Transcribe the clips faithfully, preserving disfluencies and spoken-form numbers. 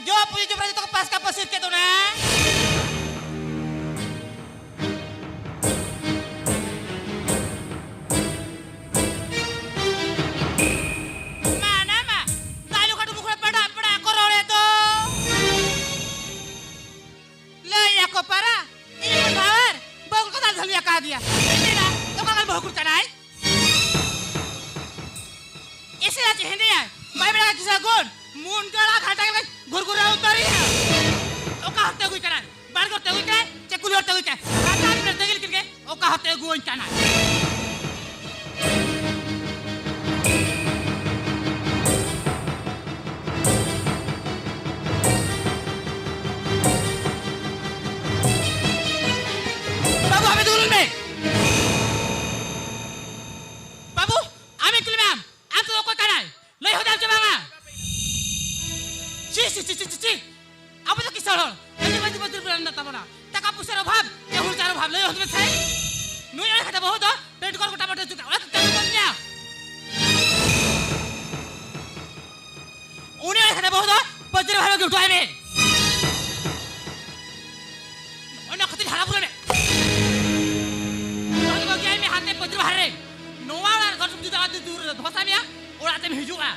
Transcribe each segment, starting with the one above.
ᱡᱚ ᱯᱩᱡᱟᱹ ᱡᱚᱵᱨᱟ ᱡᱚᱛᱚ ᱠᱚ ᱯᱟᱥᱠᱟ ᱯᱟᱹᱥᱤᱨ ᱠᱮᱫ ᱚᱱᱟ᱾ ᱢᱟ, ᱱᱟ ᱢᱟ, ᱫᱟᱜ ᱞᱩ ᱠᱟᱹᱴᱩᱵ ᱠᱷᱚᱱ ᱯᱟᱲᱟᱜ ᱯᱟᱲᱟᱜ ᱠᱚ ᱨᱚᱲᱮᱫ ᱫᱚ᱾ ᱞᱟᱹᱭ ᱟᱠᱚ ᱯᱟᱨᱟ, ᱤᱧ ᱵᱚᱱ ᱵᱷᱟᱣᱟᱨ, ᱵᱟᱹᱦᱩ ᱠᱚ ᱫᱟᱞ ᱫᱷᱟᱹᱞᱩᱭᱟ ᱠᱟᱣᱫᱤᱭᱟ᱾ ᱤᱧ ᱞᱟᱹᱭᱫᱟ, ᱚᱠᱟ ᱠᱟᱱ ᱵᱟᱹᱦᱩ ᱠᱩᱲᱤ ᱠᱟᱱᱟᱭ? ᱮᱥᱮ ᱟᱪᱷᱮ ᱦᱮᱸᱫᱮᱭᱟᱭ, ᱵᱟᱭ ᱵᱮᱲᱟ ᱠᱤᱥᱟ ᱜᱩᱱ, ᱢᱩᱱ ᱜᱟᱲᱟ ᱜᱷᱟᱴᱟ ᱜᱮᱞᱮ ᱜᱩᱨᱜᱩᱨᱟ ᱩᱛᱟᱹᱨᱤᱭᱟ᱾ ᱚᱠᱟ ᱦᱚᱨᱛᱮ ᱟᱹᱜᱩᱭ ᱠᱟᱱᱟᱭ? ᱵᱟᱲᱜᱮ ᱦᱚᱨᱛᱮ ᱟᱹᱜᱩᱭ ᱠᱟᱱᱟᱭ, ᱪᱮ ᱠᱩᱞᱦᱤ ᱦᱚᱨᱛᱮ ᱟᱹᱜᱩᱭ ᱠᱟᱱᱟᱭ? ᱜᱷᱟᱴᱟ ᱜᱮᱞᱮ ᱛᱮᱜᱮ ᱞᱮᱠᱤᱱ ᱜᱮ, ᱚᱠᱟ ᱦᱚᱨᱛᱮ ᱟᱹᱜᱩᱣᱟᱹᱧ ᱠᱟᱱᱟᱭ? ᱵᱟᱹᱵᱩ, ᱟᱢᱮ ᱫᱩᱞ ᱢᱮ᱾ ᱵᱟᱹᱵᱩ, ᱟᱢᱮ ᱫᱩᱞ ᱢᱮ ᱟᱢ᱾ ᱟᱢ ᱫᱚ ᱚᱠᱚᱭ ᱠᱟᱱᱟᱭ? ᱞᱟᱹᱭ ᱦᱚᱸ ᱫᱟᱢ ᱪᱮ ᱵᱟᱝᱟ? ᱪᱤ, ᱪᱤ, ᱪᱤ, ᱪᱤ, ᱪᱤ᱾ ᱟᱵᱚ ᱫᱚ ᱠᱤᱥᱟᱹᱬ ᱦᱚᱲ᱾ ᱟᱹᱰᱤ ᱢᱚᱡᱽ, ᱢᱚᱡᱽ ᱵᱨᱟᱱᱰ ᱢᱮᱱᱟᱜ ᱛᱟᱵᱚᱱᱟ᱾ ᱴᱟᱠᱟ ᱯᱩᱭᱥᱟᱹ ᱨᱮ ᱚᱵᱷᱟᱵᱽ, ᱪᱮ ᱦᱩᱲᱩ ᱪᱟᱣᱞᱮ ᱚᱵᱷᱟᱵᱽ, ᱞᱟᱹᱭ ᱦᱚᱸ ᱫᱟᱢ ᱪᱮ? ᱱᱩᱭ ᱚᱲᱟᱜ ᱠᱟᱛᱮ ᱵᱟᱹᱦᱩ ᱫᱚ ᱯᱮᱱᱴ ᱠᱚᱨ ᱜᱚᱴᱟ ᱢᱚᱴᱟ ᱡᱩᱛᱟ᱾ ᱚᱲᱟᱜ ᱛᱮ ᱛᱟᱹᱜᱩ ᱠᱚᱢ ᱧᱟ᱾ ᱩᱱᱤ ᱚᱲᱟᱜ ᱠᱟᱛᱮ ᱵᱟᱹᱦᱩ ᱫᱚ ᱯᱟᱹᱪᱨᱤ ᱵᱷᱟᱜᱮ ᱜᱮ ᱦᱚᱴᱚ ᱟᱭ ᱢᱮ᱾ ᱚᱱᱟ ᱠᱷᱟᱹᱛᱤᱨ ᱦᱟᱨᱟ ᱵᱩᱨᱩ ᱢᱮ᱾ ᱱᱚᱣᱟ ᱫᱚ ᱵᱟᱹᱜᱤᱭᱟᱭ ᱢᱮ ᱦᱟᱱᱛᱮ ᱯᱟᱹᱪᱨᱤ ᱵᱟᱦᱨᱮ ᱨᱮ᱾ ᱱᱚᱣᱟ ᱚᱲᱟᱜ ᱨᱮ ᱫᱚᱥ ᱡᱩᱫᱤ ᱟᱨ ᱡᱩᱫᱤ ᱫᱷᱚᱥᱟ ᱢᱮᱭᱟ, ᱚᱲᱟᱜ ᱛᱮᱢ ᱦᱤᱡᱩᱜᱼᱟ᱾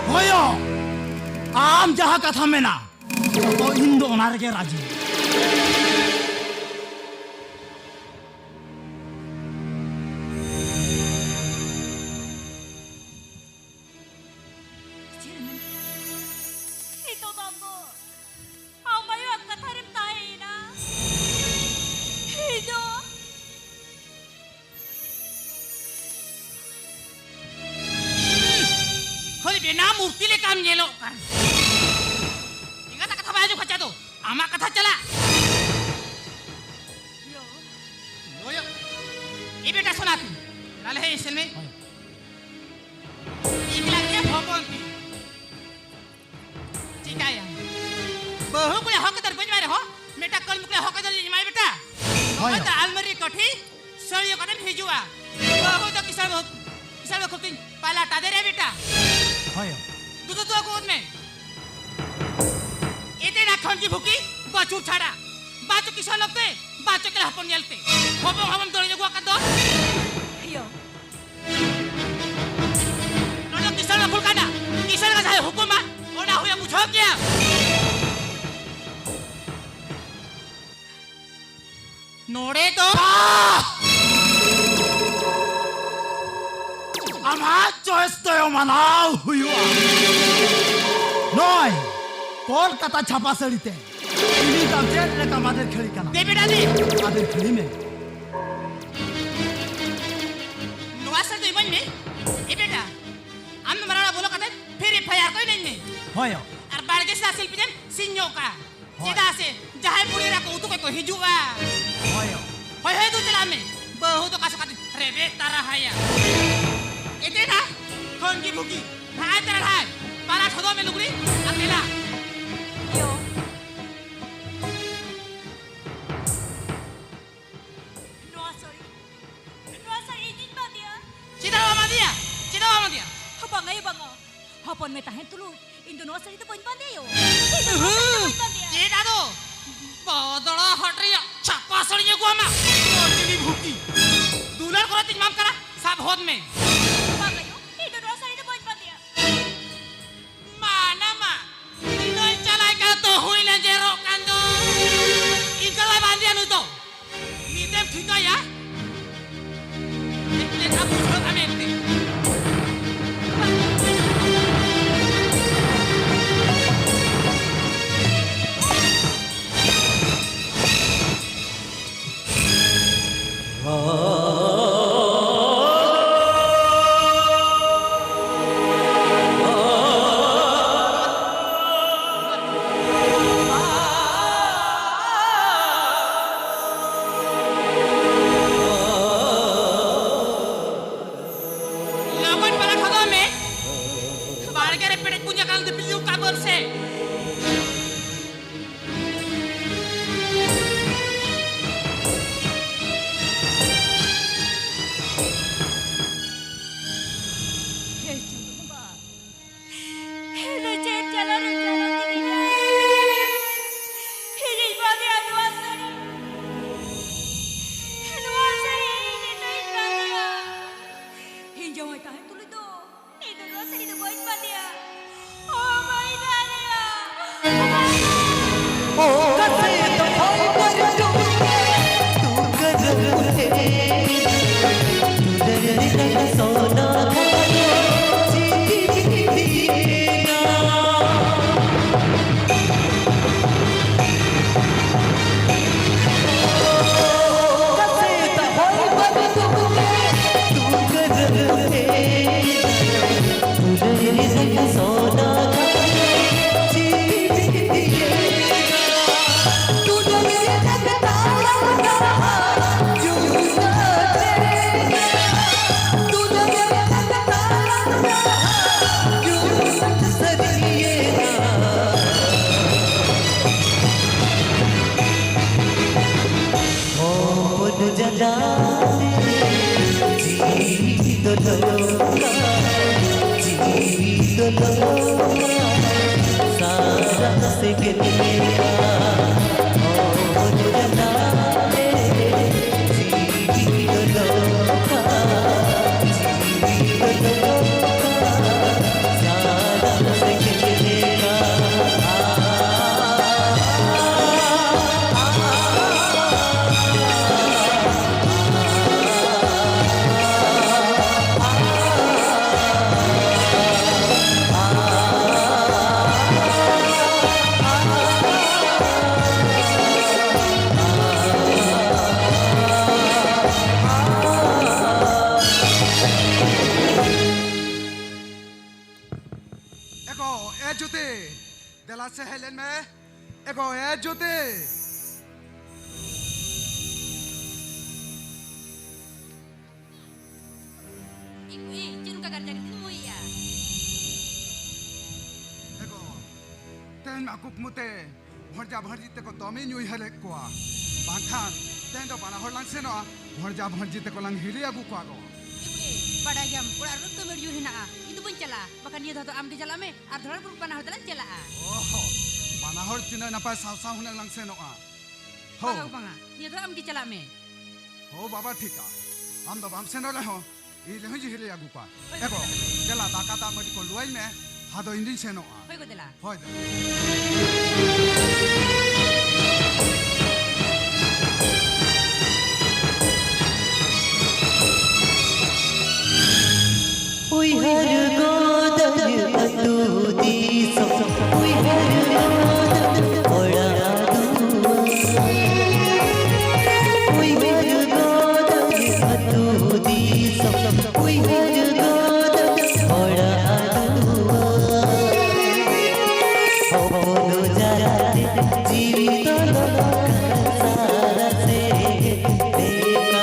ᱦᱳᱭᱳ, ᱟᱢ ᱡᱟᱦᱟᱸ ᱠᱟᱛᱷᱟᱢ ᱢᱮᱱᱟ, ᱛᱚ ᱤᱧ ᱫᱚ ᱚᱱᱟ ᱨᱮᱜᱮ ᱨᱟᱡᱤ᱾ ᱪᱮᱫ ᱮᱢ ᱢᱮᱱ ᱠᱮᱫᱟ? ᱱᱤᱛᱚᱜ ᱫᱚ ᱟᱢ ᱫᱚ ᱟᱢ ᱟᱭᱳᱣᱟᱜ ᱠᱟᱛᱷᱟ ᱨᱮᱢ ᱛᱟᱦᱮᱸᱭᱮᱱᱟ᱾ ᱤᱧ ᱫᱚ ᱠᱷᱟᱹᱞᱤ ᱵᱮᱱᱟᱣ ᱢᱩᱨᱛᱤ ᱞᱮᱠᱟᱢ ᱧᱮᱞᱚᱜ ᱠᱟᱱ᱾ ᱮᱸᱜᱟᱛᱟᱜ ᱠᱟᱛᱷᱟ ᱵᱟᱭ ᱟᱸᱡᱚᱢ ᱠᱷᱟᱱ ᱪᱮᱫ ᱫᱚ ᱟᱢᱟᱜ ᱠᱟᱛᱷᱟ ᱪᱟᱞᱟᱜ᱾ ᱭᱳ᱾ ᱭᱳ᱾ ᱮ ᱵᱮᱴᱟ ᱥᱳᱱᱟ ᱛᱤᱧ, ᱱᱟᱞᱮ ᱦᱮᱡ ᱤᱥᱤᱱ ᱢᱮ᱾ ᱦᱳᱭ᱾ ᱮᱠᱞᱟ ᱜᱮ ᱦᱚᱯᱚᱱ ᱛᱤᱧ᱾ ᱪᱤᱠᱟᱹᱭᱟ? ᱵᱟᱹᱦᱩ ᱠᱩᱲᱤ ᱦᱚᱠ ᱟᱹᱭᱫᱟᱹᱨ ᱵᱟᱹᱧ ᱮᱢᱟᱭ ᱨᱮᱦᱚᱸ, ᱢᱤᱫᱴᱟᱝ ᱠᱟᱹᱞ ᱢᱩᱠᱞᱤ ᱦᱚᱠ ᱟᱹᱭᱫᱟᱹᱨ ᱤᱧ ᱮᱢᱟᱭ ᱵᱮᱴᱟ᱾ ᱦᱳᱭ᱾ ᱱᱚᱜᱼᱚᱭ ᱛᱚ ᱟᱞᱢᱟᱨᱤ ᱦᱤᱡᱩᱜᱼᱟ᱾ ᱵᱟᱹᱦᱩ ᱫᱚ ᱠᱤᱥᱟᱹᱬ ᱵᱟᱹᱦᱩ, ᱠᱤᱥᱟᱹᱬ ᱵᱟᱹᱦᱩ ᱠᱷᱚᱱ ᱛᱤᱧ ᱯᱟᱞᱟᱴᱟ ᱫᱮ ᱨᱮ ᱵᱮᱴᱟ᱾ ᱦᱳᱭ᱾ ᱫᱩᱫᱩ ᱫᱩ ᱟᱹᱜᱩ ᱜᱚᱫ ᱢᱮ᱾ ᱮᱛᱮ ᱱᱟ ᱠᱷᱚᱱ ᱜᱮ ᱵᱷᱩᱠᱤ ᱵᱟᱹᱪᱩᱨ ᱪᱷᱟᱲᱟ᱾ ᱵᱟᱪᱚ ᱠᱤᱥᱟᱹᱬ ᱞᱚᱠᱛᱮ, ᱵᱟᱪᱚ ᱠᱮᱞᱟ ᱦᱚᱯᱚᱱ ᱧᱮᱞᱛᱮ᱾ ᱦᱚᱵᱚᱝ ᱦᱚᱵᱚᱝ ᱫᱚᱲ ᱟᱹᱜᱩ ᱟᱠᱟᱫ ᱫᱚ᱾ ᱤᱭᱟᱹ᱾ ᱱᱚᱰᱮ ᱠᱤᱥᱟᱹᱬ ᱵᱟᱹᱦᱩ ᱠᱟᱱᱟ᱾ ᱠᱤᱥᱟᱹᱬ ᱜᱮ ᱡᱟᱦᱟᱸᱭ ᱦᱩᱠᱩᱢᱟ, ᱚᱱᱟ ᱦᱩᱭᱟ ᱵᱩᱡᱷᱟᱹᱣ ᱠᱮᱭᱟ᱾ ᱱᱚᱰᱮ ᱫᱚ ᱵᱟᱦ! ᱟᱢᱟᱜ choice ᱫᱚ ᱢᱟᱱᱟᱣ ᱦᱩᱭᱩᱜᱼᱟ᱾ ᱱᱚᱜᱼᱚᱭ ᱠᱳᱞᱠᱟᱛᱟ ᱪᱷᱟᱯᱟ ᱥᱟᱹᱲᱤ ᱛᱮ ᱤᱧ ᱫᱚ ᱪᱮᱫ ᱞᱮᱠᱟ ᱢᱟᱫᱮᱨ ᱠᱷᱟᱹᱲᱤ ᱠᱟᱱᱟ? ᱫᱮ ᱵᱮᱴᱟ ᱫᱮ᱾ ᱢᱟᱫᱮᱨ ᱠᱷᱟᱹᱲᱤ ᱢᱮ᱾ ᱱᱚᱣᱟ ᱥᱟᱹᱲᱤ ᱫᱚ ᱤᱢᱟᱹᱧ ᱢᱮ᱾ ᱮ ᱵᱮᱴᱟ, ᱟᱢ ᱫᱚ ᱢᱟᱨᱟᱲᱟ ᱵᱚᱞᱚ ᱠᱟᱛᱮ Free Fire ᱠᱚ ᱮᱱᱮᱡ ᱢᱮ᱾ ᱦᱳᱭ᱾ ᱟᱨ ᱵᱟᱲᱜᱮ ᱥᱮᱫ ᱥᱤᱞᱯᱤᱧ ᱮᱢ ᱥᱤᱧ ᱧᱚᱜ ᱠᱟᱜᱼᱟ᱾ ᱦᱳᱭ᱾ ᱪᱮᱫᱟᱜ ᱥᱮ ᱡᱟᱦᱟᱸᱭ ᱵᱩᱲᱦᱤ ᱮᱨᱟ ᱠᱚ ᱩᱛᱩ ᱠᱚ ᱠᱚ ᱦᱤᱡᱩᱜᱼᱟ᱾ ᱦᱳᱭ᱾ ᱦᱳᱭ, ᱦᱳᱭ, ᱫᱩ ᱪᱟᱞᱟᱜ ᱢᱮ᱾ ᱵᱟᱹᱦᱩ ᱫᱚ ᱚᱠᱟ ᱥᱚᱠᱟᱛᱤᱧ ᱨᱮᱵᱮᱫ ᱛᱟᱨᱟ ᱦᱟᱭᱟ᱾ ᱮᱛᱮ ᱱᱟ ᱠᱷᱚᱱ ᱜᱮ ᱵᱷᱩᱜᱤ᱾ ᱦᱟᱭ ᱛᱟᱨᱟ ᱦᱟᱭ᱾ ᱯᱟᱨᱟ ᱴᱷᱚᱫᱚ ᱢᱮ ᱞᱩᱜᱽᱲᱤ ᱟᱨ ᱫᱮᱞᱟ᱾ ᱭᱳ᱾ ᱱᱚᱣᱟ ᱥᱟᱹᱲᱤ, ᱱᱚᱣᱟ ᱥᱟᱹᱲᱤ ᱤᱧᱤᱧ ᱵᱟᱸᱫᱮᱭᱟ᱾ ᱪᱮᱫᱟᱜ ᱵᱟᱢ ᱵᱟᱸᱫᱮᱭᱟ? ᱪᱮᱫᱟᱜ ᱵᱟᱢ ᱵᱟᱸᱫᱮᱭᱟ? ᱵᱟᱝᱟ ᱭᱳ, ᱵᱟᱝᱟ᱾ ᱦᱚᱯᱚᱱ ᱢᱮ ᱛᱟᱦᱮᱱ ᱛᱩᱞᱩᱡ ᱤᱧ ᱫᱚ ᱱᱚᱣᱟ ᱥᱟᱹᱲᱤ ᱫᱚ ᱵᱟᱹᱧ ᱵᱟᱸᱫᱮᱭᱟ ᱭᱳ᱾ ᱤᱧ ᱫᱚ ᱱᱚᱣᱟ ᱥᱟᱹᱲᱤ ᱫᱚ ᱵᱟᱹᱧ ᱵᱟᱸᱫᱮᱭᱟ᱾ ᱪᱮᱫ ᱟᱫᱚ? ᱵᱚᱫᱚᱲᱟ ᱦᱚᱴ ᱨᱮᱭᱟᱜ ᱪᱷᱟᱯᱟ ᱥᱟᱹᱲᱤᱧ ᱟᱹᱜᱩ ᱟᱢᱟ᱾ ᱢᱚᱨᱡᱤᱱᱤ ᱵᱷᱩᱠᱤ᱾ ᱫᱩᱞᱟᱹᱲ ᱠᱚᱨᱮ ᱛᱤᱧ ᱮᱢᱟᱢ ᱠᱟᱱᱟ, ᱥᱟᱵ ᱦᱚᱫ ᱢᱮ᱾ ᱵᱟᱝᱟ ᱭᱳ, ᱤᱧ ᱫᱚ ᱱᱚᱣᱟ ᱥᱟᱹᱲᱤ ᱫᱚ ᱵᱟᱹᱧ ᱵᱟᱸᱫᱮᱭᱟ᱾ ᱢᱟᱱᱟ ᱢᱟ, ᱛᱤᱱᱟᱹᱜ ᱪᱟᱞᱟᱭ ᱠᱟᱱ ᱛᱚ ᱦᱩᱭ ᱞᱮᱸᱡᱮᱨᱚᱜ ᱠᱟᱱ ᱫᱚ᱾ ᱤᱱᱠᱟᱹ ᱫᱚ ᱵᱟᱭ ᱵᱟᱸᱫᱮᱭᱟ ᱱᱩᱭ ᱫᱚ᱾ ᱱᱤᱛᱮᱢ ᱴᱷᱤᱠᱟᱹᱭᱟ, ᱪᱮᱫ ᱞᱮᱠᱟ ᱵᱩᱡᱷᱟᱹᱜᱼᱟ ᱢᱮᱱᱛᱮ᱾ ᱮ ᱜᱚ, ᱮ ᱡᱩᱛᱤ, ᱫᱮᱞᱟ ᱥᱮ ᱦᱮᱡ ᱞᱮᱱ ᱢᱮ᱾ ᱮ ᱜᱚ, ᱮ ᱡᱩᱛᱤ᱾ ᱤ ᱠᱩᱭᱤ, ᱪᱮᱫ ᱱᱚᱝᱠᱟ ᱜᱟᱨᱡᱟ ᱜᱤᱛᱤᱡ ᱮᱢ ᱩᱭᱩᱭᱮᱫᱼᱟ? ᱮ ᱜᱚ, ᱛᱮᱦᱮᱧ ᱢᱟ ᱠᱩᱠᱢᱩ ᱛᱮ ᱵᱷᱚᱸᱡᱟ ᱵᱷᱚᱸᱡᱤ ᱛᱮᱠᱚ ᱫᱚᱢᱮᱧ ᱩᱭᱦᱟᱹᱨᱮᱫ ᱠᱚᱣᱟ᱾ ᱵᱟᱝᱠᱷᱟᱱ ᱛᱮᱦᱮᱧ ᱫᱚ ᱵᱟᱱᱟ ᱦᱚᱲ ᱞᱟᱝ ᱥᱮᱱᱚᱜᱼᱟ, ᱵᱷᱚᱸᱡᱟ ᱵᱷᱚᱸᱡᱤ ᱛᱮᱠᱚ ᱞᱟᱝ ᱦᱤᱨᱤ ᱟᱹᱜᱩ ᱠᱚᱣᱟ ᱜᱚ᱾ ᱮ ᱠᱩᱭᱤ, ᱵᱟᱰᱟᱭ ᱜᱮᱭᱟᱢ, ᱚᱲᱟᱜ ᱨᱮᱫᱚ ᱠᱟᱹᱢᱤ ᱟᱹᱰᱤ ᱡᱳᱨ ᱦᱮᱱᱟᱜᱼᱟ, ᱤᱧ ᱫᱚ ᱵᱟᱹᱧ ᱪᱟᱞᱟᱜᱼᱟ᱾ ᱵᱟᱠᱷᱟᱱ ᱱᱤᱭᱟᱹ ᱫᱷᱟᱣ ᱫᱚ ᱟᱢ ᱜᱮ ᱪᱟᱞᱟᱜ ᱢᱮ ᱟᱨ ᱫᱷᱚᱲᱟ ᱵᱩᱨᱩ ᱵᱟᱱᱟ ᱦᱚᱲ ᱫᱚᱞᱟᱝ ᱪᱟᱞᱟᱜᱼᱟ᱾ ᱚᱦᱚ, ᱵᱟᱱᱟ ᱦᱚᱲ ᱛᱤᱱᱟᱹᱜ ᱱᱟᱯᱟᱭ ᱥᱟᱶ ᱥᱟᱶ ᱦᱩᱱᱟᱹᱝ ᱞᱟᱝ ᱥᱮᱱᱚᱜᱼᱟ᱾ ᱦᱳ᱾ ᱵᱟᱝᱟ, ᱵᱟᱝᱟ, ᱱᱤᱭᱟᱹ ᱫᱷᱟᱣ ᱟᱢ ᱜᱮ ᱪᱟᱞᱟᱜ ᱢᱮ᱾ ᱦᱳ ᱵᱟᱵᱟ, ᱴᱷᱤᱠᱟ᱾ ᱟᱢ ᱫᱚ ᱵᱟᱢ ᱥᱮᱱᱚᱜ ᱨᱮᱦᱚᱸ ᱤᱧ ᱨᱮᱦᱚᱸᱧ ᱦᱤᱨᱤ ᱟᱹᱜᱩ ᱠᱚᱣᱟ᱾ ᱦᱳᱭ, ᱮ ᱜᱚ, ᱦᱳᱭ᱾ ᱫᱮᱞᱟ ᱫᱟᱠᱟ ᱫᱟᱜ ᱢᱟᱹᱰᱤ ᱠᱚ ᱞᱩᱣᱟᱹᱧ ᱢᱮ, ᱟᱫᱚ ᱤᱧ ᱫᱩᱧ ᱥᱮᱱᱚᱜᱼᱟ᱾ ᱦᱳᱭ ᱜᱚ, ᱫᱮᱞᱟ᱾ ᱦᱳᱭ, ᱫᱮᱞᱟ᱾ ᱩᱭᱦᱟᱹᱨ ᱜᱚᱫᱟᱹᱧ ᱟᱹᱛᱩ ᱫᱤᱥᱚᱢ, ᱩᱭᱦᱟᱹᱨ ᱜᱚᱫᱟᱹᱧ ᱚᱲᱟᱜ ᱫᱩᱣᱟᱹᱨ᱾ ᱩᱭᱦᱟᱹᱨ ᱜᱚᱫᱟᱹᱧ ᱟᱹᱛᱩ ᱫᱤᱥᱚᱢ, ᱩᱭᱦᱟᱹᱨ ᱜᱚᱫᱟᱹᱧ ᱚᱲᱟᱜ ᱫᱩᱣᱟᱹᱨ᱾ ᱦᱚᱯᱚᱱ ᱡᱟᱞᱟᱛᱮ ᱡᱤᱣᱤ ᱫᱚ ᱞᱚᱞᱚ ᱠᱟᱱᱟ ᱥᱟᱨᱟ ᱥᱮᱸᱜᱮᱞ ᱞᱮᱠᱟ᱾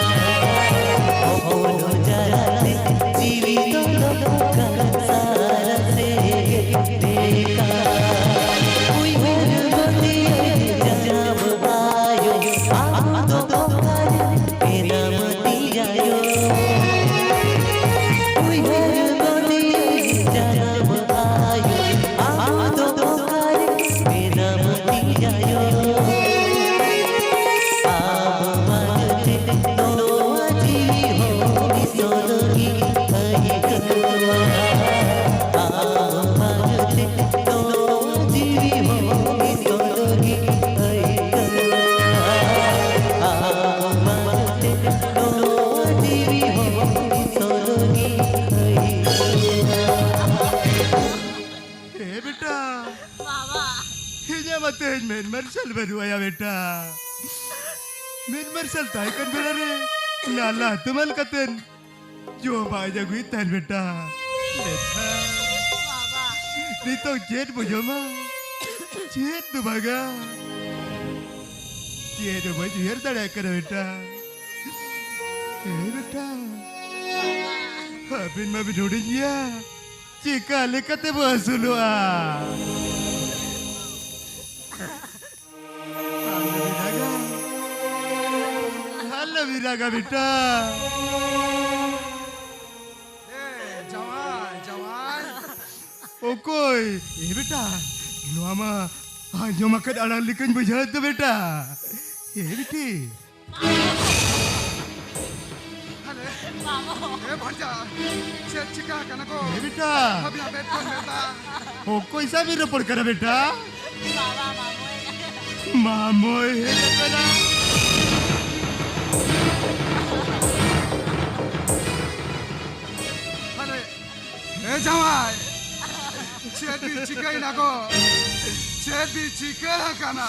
ᱦᱚᱯᱚᱱ ᱡᱟᱞᱟᱛᱮ ᱡᱤᱣᱤ ᱫᱚ ᱞᱚᱞᱚ ᱠᱟᱱᱟ ᱥᱟᱨᱟ ᱥᱮᱸᱜᱮᱞ ᱞᱮᱠᱟ᱾ ᱩᱭᱦᱟᱹᱨ ᱜᱚᱫᱮᱭᱟᱹᱧ ᱡᱟᱱᱟᱢ ᱟᱭᱳ, ᱟᱢ ᱫᱚ ᱚᱠᱟᱨᱮ ᱢᱮᱱᱟᱢ ᱛᱤᱧ ᱟᱭᱳ? ᱩᱭᱦᱟᱹᱨ ᱜᱚᱫᱮᱭᱟᱹᱧ ᱡᱟᱱᱟᱢ ᱟᱭᱳ, ᱟᱢ ᱫᱚ ᱚᱠᱟᱨᱮ ᱢᱮᱱᱟᱢ ᱛᱤᱧ ᱟᱭᱳ? ᱟᱢ ᱵᱟᱝᱛᱮ ᱱᱚᱣᱟ ᱡᱤᱣᱤ ᱦᱚᱸ ᱢᱤᱫ ᱥᱚᱱᱚᱜᱤᱧ ᱟᱹᱭᱠᱟᱹᱣᱟ᱾ ᱟᱢ ᱵᱟᱝᱛᱮ ᱱᱚᱣᱟ ᱡᱤᱣᱤ ᱦᱚᱸ ᱢᱤᱫ ᱥᱚᱱᱚᱜᱤᱧ ᱟᱹᱭᱠᱟᱹᱣᱟ᱾ ᱟᱢ ᱵᱟᱝᱛᱮ ᱱᱚᱣᱟ ᱡᱤᱣᱤ ᱦᱚᱸ ᱢᱤᱫ ᱥᱚᱱᱚᱜᱤᱧ ᱟᱹᱭᱠᱟᱹᱣᱟ᱾ ᱮ ᱵᱮᱴᱟ, ᱵᱟᱵᱟ᱾ ᱤᱧᱟᱹᱜ ᱢᱟ ᱛᱮᱦᱮᱧ ᱢᱮᱫ ᱢᱟᱨᱥᱟᱞ ᱵᱟᱹᱱᱩᱜ ᱟᱭᱟ ᱵᱮᱴᱟ᱾ ᱢᱮᱫ ᱢᱟᱨᱥᱟᱞ ᱛᱟᱦᱮᱸ ᱠᱟᱱ ᱵᱮᱲᱟ ᱨᱮ ᱱᱟᱞᱟ ᱛᱩᱢᱟᱹᱞ ᱠᱟᱛᱮᱱ ᱡᱚᱢᱟᱜ ᱤᱧ ᱟᱹᱜᱩᱭᱮᱫ ᱛᱟᱦᱮᱱ ᱵᱮᱴᱟ᱾ ᱢᱮᱱᱠᱷᱟᱱ ᱵᱟᱵᱟ᱾ ᱱᱤᱛᱚᱜ ᱪᱮᱫ ᱵᱚ ᱡᱚᱢᱟ? ᱪᱮᱫ ᱫᱚ ᱵᱟᱝᱟ? ᱪᱮᱫ ᱦᱚᱸ ᱵᱟᱹᱧ ᱩᱭᱦᱟᱹᱨ ᱫᱟᱲᱮᱭᱟᱜ ᱠᱟᱱᱟ ᱵᱮᱴᱟ᱾ ᱮ ᱵᱮᱴᱟ, ᱟᱹᱵᱤᱱ ᱢᱟᱵᱤᱱ ᱦᱩᱰᱤᱧ ᱜᱮᱭᱟ, ᱪᱮᱠᱟ ᱞᱮᱠᱟᱛᱮ ᱵᱚ ᱟᱹᱥᱩᱞᱚᱜᱼᱟ? ᱟᱞᱚ ᱵᱤᱱ ᱨᱟᱜᱟ, ᱟᱞᱚ ᱵᱤᱱ ᱨᱟᱜᱟ ᱵᱮᱴᱟ᱾ ᱮ ᱡᱟᱶᱟᱭ, ᱡᱟᱶᱟᱭ᱾ ᱚᱠᱚᱭ? ᱮ ᱵᱮᱴᱟ, ᱱᱚᱣᱟ ᱢᱟ ᱟᱸᱡᱚᱢ ᱟᱠᱟᱫ ᱟᱲᱟᱝ ᱞᱮᱠᱟᱧ ᱵᱩᱡᱷᱟᱹᱣᱮᱫ ᱫᱚ ᱵᱮᱴᱟ᱾ ᱮ ᱵᱤᱴᱤ᱾ ᱟᱨᱮ, ᱵᱟᱵᱟ᱾ ᱮ ᱵᱷᱟᱱᱡᱟ, ᱪᱮᱫ ᱪᱤᱠᱟ ᱟᱠᱟᱱᱟ ᱜᱚ? ᱮ ᱵᱮᱴᱟ᱾ ᱟᱹᱵᱤᱱᱟᱜ ᱵᱮᱰ ᱠᱷᱚᱱ ᱵᱮᱴᱟ᱾ ᱚᱠᱚᱭ ᱥᱟᱶ ᱵᱤᱱ ᱨᱚᱯᱚᱲ ᱠᱟᱱᱟ ᱵᱮᱴᱟ? ᱵᱟᱵᱟ, ᱢᱟᱢᱚᱭ᱾ ᱢᱟᱢᱚᱭ ᱦᱮᱡ ᱟᱠᱟᱱᱟ᱾ ᱟᱨᱮ, ᱮ ᱡᱟᱶᱟᱭ, ᱪᱮᱫ ᱵᱤᱱ ᱪᱤᱠᱟᱹᱭᱮᱱᱟ ᱜᱚ? ᱪᱮᱫ ᱵᱤᱱ ᱪᱤᱠᱟᱹ ᱟᱠᱟᱱᱟ?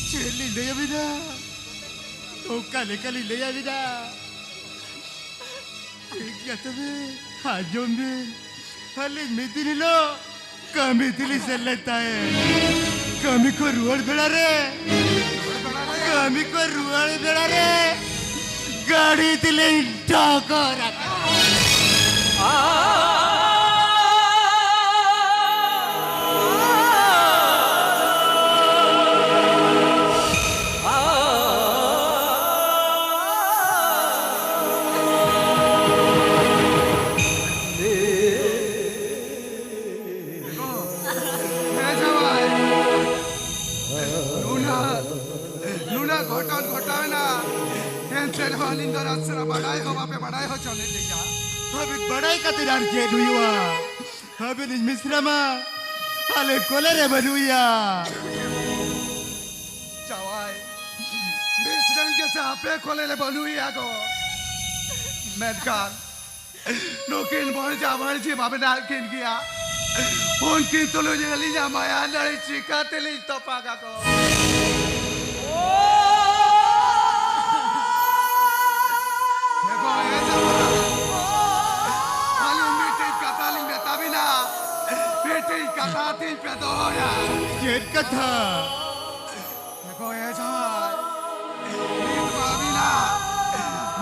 ᱪᱮᱫ ᱞᱤᱧ ᱞᱟᱹᱭ ᱟᱹᱵᱤᱱᱟ? ᱚᱠᱟ ᱞᱮᱠᱟ ᱞᱤᱧ ᱞᱟᱹᱭ ᱟᱹᱵᱤᱱᱟ? ᱴᱷᱤᱠ ᱜᱮᱭᱟ ᱛᱚᱵᱮ, ᱟᱸᱡᱚᱢ ᱵᱤᱱ᱾ ᱟᱹᱞᱤᱧ ᱢᱤᱫ ᱫᱤᱱ ᱦᱤᱞᱳᱜ ᱠᱟᱹᱢᱤ ᱛᱮᱞᱤᱧ ᱥᱮᱱ ᱞᱮᱱ ᱛᱟᱦᱮᱸᱫ᱾ ᱠᱟᱹᱢᱤ ᱠᱷᱚᱱ ᱨᱩᱣᱟᱹᱲ ᱵᱮᱲᱟ ᱨᱮ, ᱠᱟᱹᱢᱤ ᱠᱷᱚᱱ ᱨᱩᱣᱟᱹᱲ ᱵᱮᱲᱟ ᱨᱮ ᱜᱟᱹᱰᱤ ᱛᱮᱞᱤᱧ ᱴᱚᱠᱚᱨ ᱟᱠᱟᱱᱟ᱾ ᱦᱮᱸ ᱡᱟᱶᱟᱭ, ᱱᱩᱱᱟᱹᱜ, ᱱᱩᱱᱟᱹᱜ ᱜᱷᱚᱴᱚᱱ ᱜᱷᱚᱴᱟᱣᱮᱱᱟ, ᱮᱱᱛᱮ ᱨᱮᱦᱚᱸ ᱟᱹᱞᱤᱧ ᱫᱚ ᱱᱟᱥᱮᱱᱟᱜ ᱵᱟᱰᱟᱭ ᱦᱚᱸ ᱵᱟᱯᱮ ᱵᱟᱰᱟᱭ ᱦᱚᱪᱚ ᱞᱮᱫ ᱞᱤᱧᱟ᱾ ᱦᱟᱹᱵᱤᱡ ᱵᱟᱰᱟᱭ ᱠᱟᱛᱮ ᱟᱨ ᱪᱮᱫ ᱦᱩᱭᱩᱜᱼᱟ? ᱦᱟᱹᱵᱤᱡ ᱤᱧ ᱢᱤᱥᱨᱟ ᱢᱟ ᱟᱞᱮ ᱠᱚᱞᱮ ᱨᱮ ᱵᱟᱹᱱᱩᱜ ᱮᱭᱟ᱾ ᱡᱟᱶᱟᱭ, ᱢᱤᱥᱨᱟᱧ ᱜᱮ ᱥᱮ ᱟᱯᱮ ᱠᱚᱞᱮ ᱨᱮ ᱵᱟᱹᱱᱩᱜ ᱮᱭᱟ ᱜᱚ᱾ ᱢᱮᱱᱠᱷᱟᱱ ᱱᱩᱠᱤᱱ ᱵᱷᱚᱲᱡᱟ ᱵᱷᱚᱲᱡᱤ ᱢᱟ ᱢᱮᱱᱟᱜ ᱠᱤᱱ ᱜᱮᱭᱟ᱾ ᱩᱱᱠᱤᱱ ᱛᱩᱞᱩᱡ ᱟᱹᱞᱤᱧᱟᱜ ᱢᱟᱭᱟ ᱱᱟᱹᱲᱤ ᱪᱤᱠᱟ ᱛᱮᱞᱤᱧ ᱛᱚᱯᱟᱜᱟ ᱜᱚ? ᱮ ᱜᱚ, ᱮ ᱡᱟᱶᱟᱭ, ᱟᱹᱞᱤᱧ ᱢᱤᱫᱴᱤᱡ ᱠᱟᱛᱷᱟ ᱞᱤᱧ ᱢᱮᱛᱟ ᱵᱤᱱᱟ, ᱢᱤᱫᱴᱤᱡ ᱠᱟᱛᱷᱟ ᱛᱤᱧ ᱯᱮ ᱫᱚᱦᱚᱭᱟ᱾ ᱪᱮᱫ ᱠᱟᱛᱷᱟ? ᱮ ᱜᱚ, ᱮ ᱡᱟᱶᱟᱭ, ᱱᱤᱛ ᱢᱟ ᱟᱹᱵᱤᱱᱟᱜ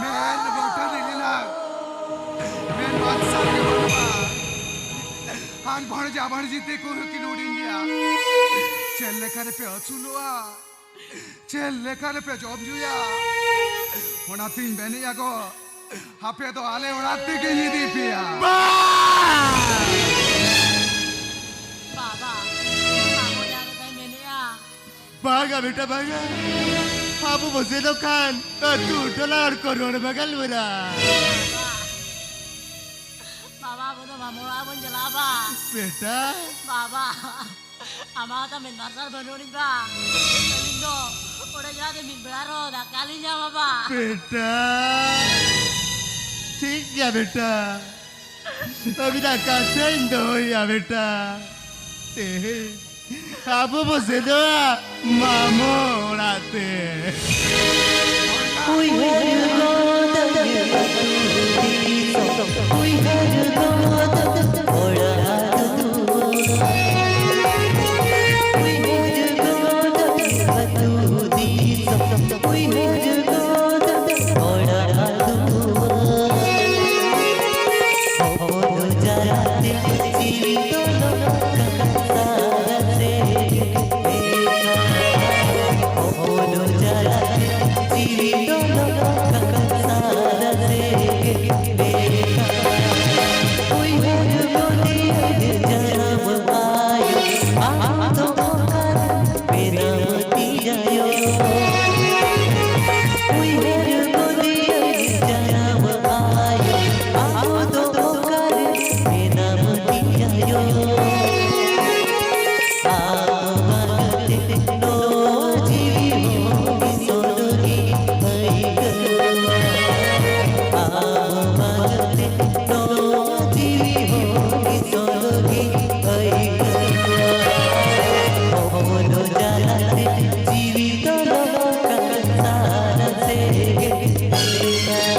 ᱢᱮᱫ ᱵᱟᱹᱴᱟᱹᱞᱤ ᱨᱮᱱᱟᱜ ᱢᱮᱫ ᱢᱟᱨᱥᱟᱞ ᱜᱮ ᱵᱟᱹᱱᱩᱜᱼᱟ᱾ ᱟᱨ ᱵᱷᱟᱬᱡᱟ ᱵᱷᱟᱬᱡᱤ ᱛᱮᱠᱚ ᱦᱚᱸᱠᱤᱱ ᱦᱩᱰᱤᱧ ᱜᱮᱭᱟ᱾ ᱪᱮᱫ ᱞᱮᱠᱟ ᱨᱮᱯᱮ ᱟᱹᱥᱩᱞᱚᱜᱼᱟ? ᱪᱮᱫ ᱞᱮᱠᱟ ᱨᱮᱯᱮ ᱡᱚᱢ ᱧᱩᱭᱟ? ᱚᱱᱟᱛᱤᱧ ᱢᱮᱱᱮᱫᱼᱟ ᱜᱚ, ᱟᱯᱮ ᱫᱚ ᱟᱞᱮ ᱚᱲᱟᱜ ᱛᱮᱜᱮᱧ ᱤᱫᱤ ᱯᱮᱭᱟ᱾ ᱵᱟ! ᱵᱟᱵᱟ, ᱵᱟᱵᱟ ᱡᱟᱦᱟᱸ ᱞᱮᱠᱟᱭ ᱢᱮᱱᱮᱫᱼᱟ᱾ ᱵᱟᱝᱟ ᱵᱮᱴᱟ, ᱵᱟᱝᱟ᱾ ᱟᱵᱚ ᱵᱚ ᱥᱮᱱᱚᱜ ᱠᱷᱟᱱ ᱟᱹᱛᱩ ᱴᱚᱞᱟ ᱦᱚᱲ ᱠᱚ ᱨᱚᱲ ᱵᱟᱜᱟᱞ ᱵᱚᱱᱟ᱾ ᱵᱟᱵᱟ, ᱵᱟᱵᱟ, ᱟᱵᱚ ᱫᱚ ᱢᱟᱢᱚ ᱚᱲᱟᱜ ᱵᱚᱱ ᱪᱟᱞᱟᱜᱼᱟ ᱵᱟ᱾ ᱵᱮᱴᱟ᱾ ᱵᱟᱵᱟ, ᱟᱢᱟᱜ ᱦᱚᱸᱛᱚ ᱢᱮᱫ ᱢᱟᱨᱥᱟᱞ ᱵᱟᱹᱱᱩᱜ ᱟᱹᱱᱤᱡ ᱵᱟ᱾ ᱟᱹᱞᱤᱧ ᱫᱚ ᱚᱸᱰᱮ ᱪᱟᱞᱟᱜ ᱛᱮ ᱢᱤᱫ ᱵᱮᱲᱟ ᱨᱮᱦᱚᱸ ᱫᱟᱠᱟ ᱞᱤᱧ ᱧᱟᱢᱟ ᱵᱟ᱾ ᱵᱮᱴᱟ, ᱴᱷᱤᱠ ᱜᱮᱭᱟ ᱵᱮᱴᱟ᱾ ᱟᱹᱵᱤᱱᱟᱜ ᱠᱟᱛᱷᱟᱧ ᱫᱚᱦᱚᱭᱟ ᱵᱮᱴᱟ᱾ ᱛᱮᱦᱮᱧ ᱟᱵᱚ ᱵᱚ ᱥᱮᱱᱚᱜᱼᱟ ᱢᱟᱢᱚ ᱚᱲᱟᱜ ᱛᱮ᱾ ᱩᱭᱦᱟᱹᱨ ᱜᱚᱫ ᱟᱹᱛᱩ ᱫᱤᱥᱚᱢ, ᱩᱭᱦᱟᱹᱨ ᱜᱚᱫ ᱚᱲᱟᱜ ᱫᱩᱣᱟᱹᱨ᱾ ᱩᱭᱦᱟᱹᱨ ᱜᱚᱫ ᱟᱹᱛᱩ ᱫᱤᱥᱚᱢ, ᱩᱭᱦᱟᱹᱨ ᱜᱚᱫ ᱚᱲᱟᱜ ᱫᱩᱣᱟᱹᱨ᱾ ᱦᱚᱯᱚᱱ ᱡᱟᱞᱟᱛᱮ ᱡᱤᱣᱤ ᱫᱚ ᱱᱚᱝᱠᱟ ᱥᱟᱨᱟ ᱥᱮ ᱦᱚᱯᱚᱱ ᱡᱟᱞᱟᱛᱮ ᱡᱤᱣᱤ ᱫᱚ ᱱᱚᱝᱠᱟ ᱥᱟᱨᱟ ᱥᱮ ᱩᱭᱦᱟᱹᱨ ᱜᱚᱫᱮᱭᱟᱹᱧ ᱡᱟᱱᱟᱢ ᱟᱭᱳ, ᱟᱢ ᱫᱚ ᱚᱠᱟᱨᱮ ᱢᱮᱱᱟᱢ ᱛᱤᱧ ᱟᱭᱳ? ᱩᱭᱦᱟᱹᱨ ᱜᱚᱫᱮᱭᱟᱹᱧ ᱡᱟᱱᱟᱢ ᱟᱭᱳ, ᱟᱢ ᱫᱚ ᱚᱠᱟᱨᱮ ᱢᱮᱱᱟᱢ ᱛᱤᱧ ᱟᱭᱳ? ᱟᱢ ᱵᱟᱝᱛᱮ ᱱᱚᱣᱟ ᱡᱤᱣᱤ ᱦᱚᱸ ᱢᱤᱥᱚᱱ ᱜᱮ ᱟᱹᱭᱠᱟᱹᱜᱼᱟ᱾ ᱟᱢ ᱵᱟᱝᱛᱮ ᱱᱚᱣᱟ ᱡᱤᱣᱤ ᱦᱚᱸ ᱢᱤᱥᱚᱱ ᱜᱮ ᱟᱹᱭᱠᱟᱹᱜᱼᱟ᱾ ᱦᱚᱯᱚᱱ ᱡᱟᱞᱟᱛᱮ ᱡᱤᱣᱤ ᱫᱚ ᱱᱚᱝᱠᱟ ᱥᱟᱨᱟ ᱥᱮ ᱜᱮ ᱟᱹᱭᱠᱟᱹᱜᱼᱟ᱾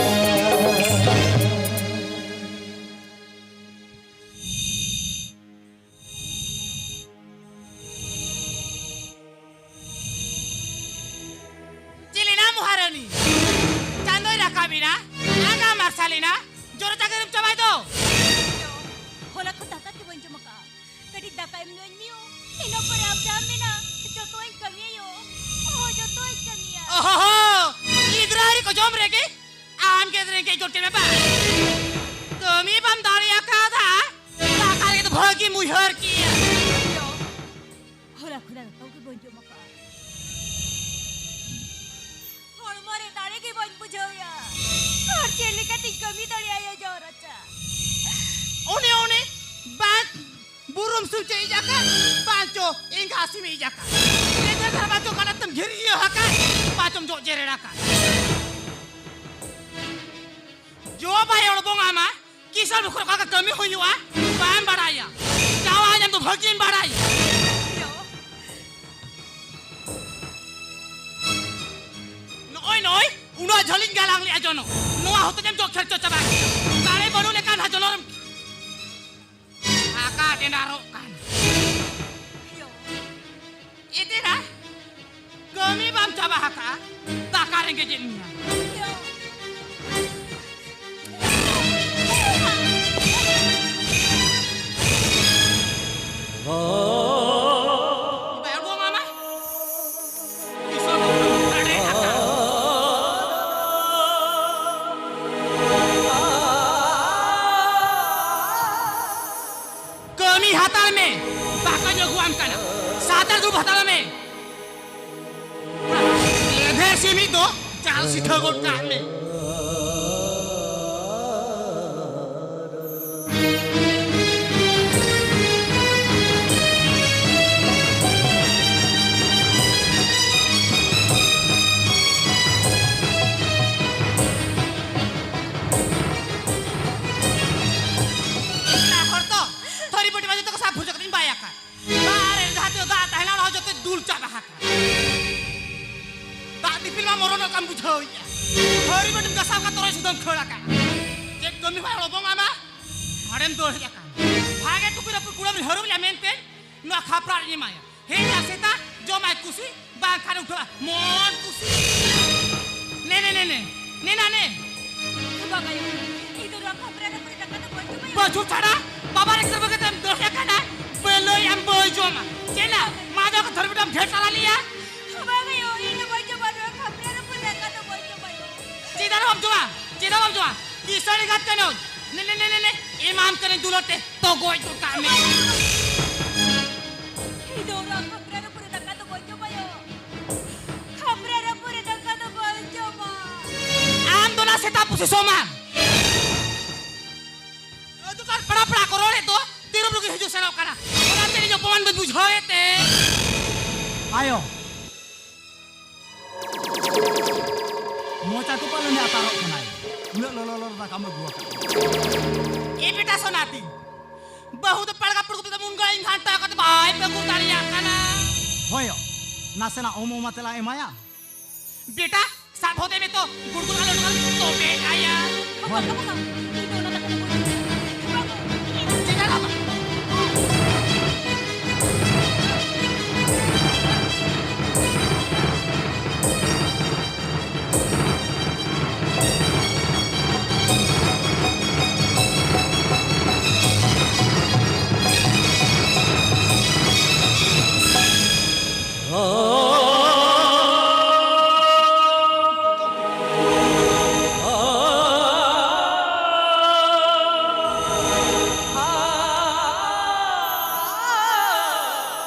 ᱪᱮᱫ ᱞᱮᱱᱟ ᱢᱚᱦᱟᱨᱟᱱᱤ? ᱪᱟᱸᱫᱚᱭ ᱨᱟᱠᱟᱵ ᱮᱱᱟ, ᱟᱸᱜᱟ ᱢᱟᱨᱥᱟᱞ ᱮᱱᱟ, ᱡᱚᱨᱚ ᱪᱟᱸᱫᱚᱭ ᱪᱟᱵᱟᱭ ᱫᱚ᱾ ᱦᱚᱞᱟ ᱠᱷᱚᱱ ᱫᱟᱠᱟ ᱜᱮ ᱵᱟᱹᱧ ᱡᱚᱢ ᱟᱠᱟᱫᱼᱟ᱾ ᱠᱟᱹᱴᱤᱡ ᱫᱟᱠᱟ ᱮᱢ ᱧᱩ ᱟᱹᱧ ᱢᱮ᱾ ᱤᱱᱟᱹ ᱯᱚᱨᱮ ᱟᱢ ᱡᱟᱦᱟᱸᱢ ᱢᱮᱱᱟ, ᱡᱚᱛᱚᱣᱟᱜ ᱤᱧ ᱠᱟᱹᱢᱤᱭᱟ ᱭᱳ᱾ ᱚᱦᱚ, ᱡᱚᱛᱚᱣᱟᱜ ᱤᱧ ᱠᱟᱹᱢᱤᱭᱟ᱾ ᱚᱦᱚ ᱦᱚ, ᱜᱤᱫᱽᱨᱟᱹ ᱟᱹᱣᱨᱤ ᱠᱚ ᱡᱚᱢ ᱨᱮᱜᱮ ᱟᱢ ᱜᱮ ᱨᱮᱸᱜᱮᱡ ᱜᱚᱫ ᱠᱮᱫ ᱢᱮ ᱵᱟᱝ? ᱠᱟᱹᱢᱤ ᱵᱟᱢ ᱫᱟᱲᱮ ᱟᱠᱟᱫᱟ, ᱫᱟᱠᱟ ᱨᱮᱜᱮ ᱫᱚ ᱵᱷᱟᱹᱜᱤᱢ ᱩᱭᱦᱟᱹᱨ ᱠᱮᱭᱟ᱾ ᱦᱚᱞᱟ ᱠᱷᱚᱱᱟᱜ ᱫᱟᱠᱟ ᱜᱮ ᱵᱟᱹᱧ ᱡᱚᱢ ᱟᱠᱟᱫᱼᱟ᱾ ᱦᱚᱲᱢᱚ ᱨᱮ ᱫᱟᱲᱮ ᱜᱮ ᱵᱟᱹᱧ ᱵᱩᱡᱷᱟᱹᱣᱮᱫᱼᱟ᱾ ᱟᱨ ᱪᱮᱫ ᱞᱮᱠᱟᱛᱤᱧ ᱠᱟᱹᱢᱤ ᱫᱟᱲᱮᱭᱟᱜᱼᱟ ᱡᱟᱣ ᱨᱟᱪᱟ? ᱚᱱᱮ ᱚᱱᱮ, ᱵᱟᱝ ᱵᱩᱨᱩᱢ ᱥᱤᱢ ᱪᱮᱫ ᱤᱡ ᱟᱠᱟᱫ, ᱵᱟᱝ ᱪᱚ ᱮᱸᱜᱟ ᱥᱤᱢ ᱤᱡ ᱟᱠᱟᱫ᱾ ᱞᱮᱸᱡᱮᱨ ᱫᱷᱟᱨᱟ ᱵᱟᱝ ᱪᱚ ᱠᱟᱰᱟ ᱛᱮᱢ ᱜᱷᱤᱨᱤᱭᱟᱹ ᱟᱠᱟᱫ, ᱵᱟᱝ ᱪᱚᱢ ᱡᱚᱜ ᱡᱮᱨᱮᱲ ᱟᱠᱟᱫ᱾ ᱡᱚ ᱵᱟᱭ ᱚᱲᱵᱚᱝ ᱟᱢᱟ, ᱠᱤ ᱤᱥᱚᱨ ᱵᱩᱠᱷᱨᱟ ᱚᱠᱟ ᱞᱮᱠᱟ ᱠᱟᱹᱢᱤ ᱦᱩᱭᱩᱜᱼᱟ, ᱵᱟᱢ ᱵᱟᱲᱟᱭᱟ᱾ ᱡᱟᱶᱟᱭ ᱧᱟᱢ ᱫᱚ ᱵᱷᱟᱹᱜᱤᱢ ᱵᱟᱲᱟᱭᱟ᱾ ᱱᱚᱜᱼᱚᱭ, ᱱᱚᱜᱼᱚᱭ, ᱩᱱᱟᱹᱜ ᱡᱷᱟᱹᱞᱤᱧ ᱜᱟᱞᱟᱝ ᱞᱮᱜᱼᱟ ᱡᱚᱱᱚᱜ, ᱱᱚᱣᱟ ᱦᱚᱛᱚ ᱡᱮᱢ ᱡᱚᱜ ᱠᱷᱮᱨᱪᱚ ᱪᱟᱵᱟ ᱠᱮᱫᱟ᱾ ᱫᱟᱲᱮ ᱵᱟᱹᱱᱩᱜ ᱞᱮᱠᱟᱱ ᱦᱟ ᱡᱚᱱᱚᱜ ᱨᱮᱢ ᱟᱠᱟ ᱰᱮᱸᱰᱟᱨᱚᱜ ᱠᱟᱱ᱾ ᱮᱫᱮᱨᱟ, ᱠᱟᱹᱢᱤ ᱵᱟᱢ ᱪᱟᱵᱟ ᱟᱠᱟᱫᱼᱟ, ᱫᱟᱠᱟ ᱨᱮᱸᱜᱮᱡᱮᱫ ᱢᱮᱭᱟ᱾ ᱵᱟᱭ ᱩᱰᱩᱠᱚᱜ ᱢᱟ᱾ ᱫᱤᱥᱚᱢ ᱫᱚ ᱟᱹᱰᱤ ᱦᱟᱛᱟᱣ᱾ ᱠᱟᱹᱢᱤ ᱦᱟᱛᱟᱲ ᱢᱮ, ᱫᱟᱠᱟᱧ ᱟᱹᱜᱩᱣᱟᱢ ᱠᱟᱱᱟ, ᱥᱟᱛᱟᱨ ᱫᱩᱲᱩᱵ ᱦᱟᱛᱟᱲ ᱢᱮ᱾ ᱞᱮᱫᱷᱮᱨ ᱥᱤᱢᱤᱡ ᱫᱚ ᱪᱟᱞ ᱥᱤᱴᱷᱟᱹ ᱜᱚᱫ ᱠᱟᱜ ᱢᱮ᱾ ᱚᱲᱟᱜ ᱦᱚᱲ ᱛᱚ ᱛᱷᱟᱹᱨᱤ ᱵᱟᱹᱴᱤ ᱢᱟ ᱡᱚᱛᱚ ᱠᱚ ᱥᱟᱵ ᱵᱷᱩᱨᱡᱟᱹ ᱠᱟᱛᱮᱧ ᱵᱟᱭ ᱟᱠᱟᱫ᱾ ᱫᱟᱜ ᱨᱮ ᱡᱟᱦᱟᱸ ᱛᱤᱱᱟᱹᱜ ᱫᱟᱜ ᱛᱟᱦᱮᱸ ᱞᱮᱱᱟ, ᱚᱱᱟ ᱦᱚᱸ ᱡᱚᱛᱚ ᱫᱩᱞ ᱪᱟᱵᱟ ᱟᱠᱟᱫ᱾ ᱫᱟᱜ ᱫᱤᱯᱤᱞ ᱢᱟ ᱢᱚᱨᱚᱱᱚᱜ ᱠᱟᱱ ᱵᱩᱡᱷᱟᱹᱣᱮᱫᱼᱟ᱾ ᱛᱷᱟᱹᱨᱤ ᱵᱟᱹᱴᱤᱢ ᱜᱟᱥᱟᱣ ᱠᱟᱜ ᱛᱚᱨᱚᱡ ᱥᱩᱫᱷᱟᱹᱢ ᱠᱷᱟᱹᱲ ᱟᱠᱟᱫ᱾ ᱪᱮᱫ ᱠᱟᱹᱢᱤ ᱦᱚᱸ ᱞᱚᱵᱚᱝ ᱟᱢᱟ, ᱦᱟᱸᱰᱮᱢ ᱫᱟᱹᱲ ᱦᱮᱡ ᱟᱠᱟᱱ᱾ ᱵᱷᱟᱜᱮ ᱴᱩᱠᱩᱡ ᱨᱟᱹᱯᱩᱫ ᱠᱩᱲᱟᱹᱢ ᱨᱮ ᱦᱟᱹᱨᱩᱵ ᱞᱮ ᱢᱮᱱᱛᱮ ᱱᱚᱣᱟ ᱠᱷᱟᱯᱨᱟ ᱨᱤᱧ ᱮᱢᱟᱭᱟ᱾ ᱦᱮᱡ ᱮᱱᱟ ᱥᱮᱛᱟ, ᱡᱚᱢᱟᱭ ᱠᱩᱥᱤ, ᱵᱟᱝᱠᱷᱟᱱ ᱩᱴᱷᱟᱹᱜᱼᱟ ᱢᱚᱱ ᱠᱩᱥᱤ᱾ ᱱᱮ, ᱱᱮ, ᱱᱮ, ᱱᱮ, ᱱᱮ ᱱᱟ ᱱᱮ᱾ ᱵᱟᱝ ᱟᱭᱳ, ᱤᱧ ᱫᱚ ᱱᱚᱣᱟ ᱠᱷᱟᱯᱨᱟ ᱨᱟᱹᱯᱩᱫ ᱨᱮ ᱫᱟᱠᱟ ᱫᱚ ᱵᱟᱹᱧ ᱡᱚᱢᱟ᱾ ᱵᱟᱹᱪᱩ ᱪᱷᱟᱲᱟ, ᱵᱟᱵᱟ ᱨᱮ ᱥᱮᱨᱢᱟ ᱠᱟᱛᱮᱢ ᱫᱟᱹᱲ ᱟᱠᱟᱱᱟ, ᱵᱮᱞᱟᱹᱭ ᱟᱢ ᱵᱟᱹᱭ ᱡᱚᱢᱟ᱾ ᱪᱮᱫ ᱱᱟ, ᱢᱟ ᱫᱚ ᱠᱚ ᱫᱷᱚᱨᱢᱤ ᱰᱟᱢ ᱰᱷᱮᱨ ᱛᱟᱞᱟ ᱞᱮᱭᱟ᱾ ᱵᱟᱝ ᱟᱭᱳ, ᱤᱧ ᱫᱚ ᱵᱟᱹᱧ ᱡᱚᱢᱟ, ᱱᱚᱣᱟ ᱠᱷᱟᱯᱨᱟ ᱨᱟᱹᱯᱩᱫ ᱨᱮ ᱫᱟᱠᱟ ᱫᱚ ᱵᱟᱹᱧ ᱡᱚᱢᱟ ᱟᱭᱳ᱾ ᱪᱮᱫᱟᱜ ᱵᱟᱢ ᱡᱚᱢᱟ? ᱪᱮᱫᱟᱜ ᱵᱟᱢ ᱡᱚᱢᱟ? ᱠᱤᱥᱟᱹᱲᱤ ᱜᱟᱛᱮ ᱱᱚᱭ᱾ ᱱᱮ, ᱱᱮ, ᱱᱮ, ᱱᱮ, ᱱᱮ, ᱮᱢᱟᱢ ᱠᱟᱹᱱᱟᱹᱧ ᱫᱩᱞᱟᱹᱲ ᱛᱮ, ᱛᱚ ᱜᱚᱡ ᱜᱚᱫ ᱠᱟᱜ ᱢᱮ᱾ ᱤᱧ ᱫᱚ ᱚᱱᱟ ᱠᱷᱟᱯᱨᱟ ᱨᱟᱹᱯᱩᱫ ᱨᱮ ᱫᱟᱠᱟ ᱫᱚ ᱵᱟᱹᱧ ᱡᱚᱢᱟ ᱭᱳ᱾ ᱠᱷᱟᱯᱨᱟ ᱨᱟᱹᱯᱩᱫ ᱨᱮ ᱫᱟᱠᱟ ᱫᱚ ᱵᱟᱹᱧ ᱡᱚᱢᱟ᱾ ᱟᱢ ᱫᱚ ᱚᱱᱟ ᱥᱮᱛᱟ ᱯᱩᱥᱤ ᱥᱚᱢᱟᱱ᱾ ᱟᱹᱛᱩ ᱠᱟᱱ ᱯᱮᱲᱟ ᱯᱮᱲᱟ ᱠᱚ ᱨᱚᱲᱮᱫ ᱫᱚ, ᱛᱤᱨᱩᱯ ᱨᱩᱜᱤ ᱦᱤᱡᱩᱜ ᱥᱮᱱᱚᱜ ᱠᱟᱱᱟ᱾ ᱚᱱᱟᱛᱮ ᱤᱧ ᱚᱯᱚᱢᱟᱱ ᱵᱟᱹᱧ ᱵᱩᱡᱷᱟᱹᱣᱮᱫ ᱛᱮ᱾ ᱟᱭᱳ, ᱢᱚᱪᱟ ᱛᱚᱯᱟ ᱞᱮᱱᱮ ᱟᱛᱟᱨᱚᱜ ᱠᱟᱱᱟᱭ᱾ ᱩᱱᱟᱹᱜ ᱞᱚᱞᱚ ᱞᱚᱞᱚ ᱫᱟᱠᱟᱢ ᱟᱹᱜᱩ ᱟᱠᱟᱫ᱾ ᱮ ᱵᱮᱴᱟ ᱥᱚᱱᱟᱛᱤ, ᱵᱟᱹᱦᱩ ᱫᱚ ᱯᱟᱲᱜᱟ ᱯᱩᱲᱜᱩ ᱛᱮ ᱢᱩᱱᱜᱟᱹ ᱤᱧ ᱜᱷᱟᱱᱴᱟ ᱠᱟᱛᱮ ᱵᱟᱭ ᱯᱮ ᱜᱩᱲ ᱫᱟᱲᱮᱭᱟᱜ ᱠᱟᱱᱟ᱾ ᱦᱳᱭ, ᱱᱟᱥᱮᱱᱟᱜ ᱚᱢ ᱚᱢ ᱟᱛᱮ ᱞᱟᱝ ᱮᱢᱟᱭᱟ᱾ ᱵᱮᱴᱟ, ᱥᱟᱵ ᱦᱚᱫᱮ ᱢᱮ ᱛᱚ, ᱜᱩᱲᱜᱩᱲ ᱟᱞᱚ ᱰᱚᱞ ᱛᱚᱵᱮ ᱟᱭᱟ᱾ ᱵᱟᱵᱟ, ᱵᱟᱵᱟ, ᱤᱧ ᱫᱚ ᱚᱱᱟ ᱫᱟᱠᱟ ᱫᱚ ᱵᱟᱹᱧ ᱡᱚᱢᱟ᱾ ᱪᱮᱫᱟᱜ ᱵᱟᱵᱟ?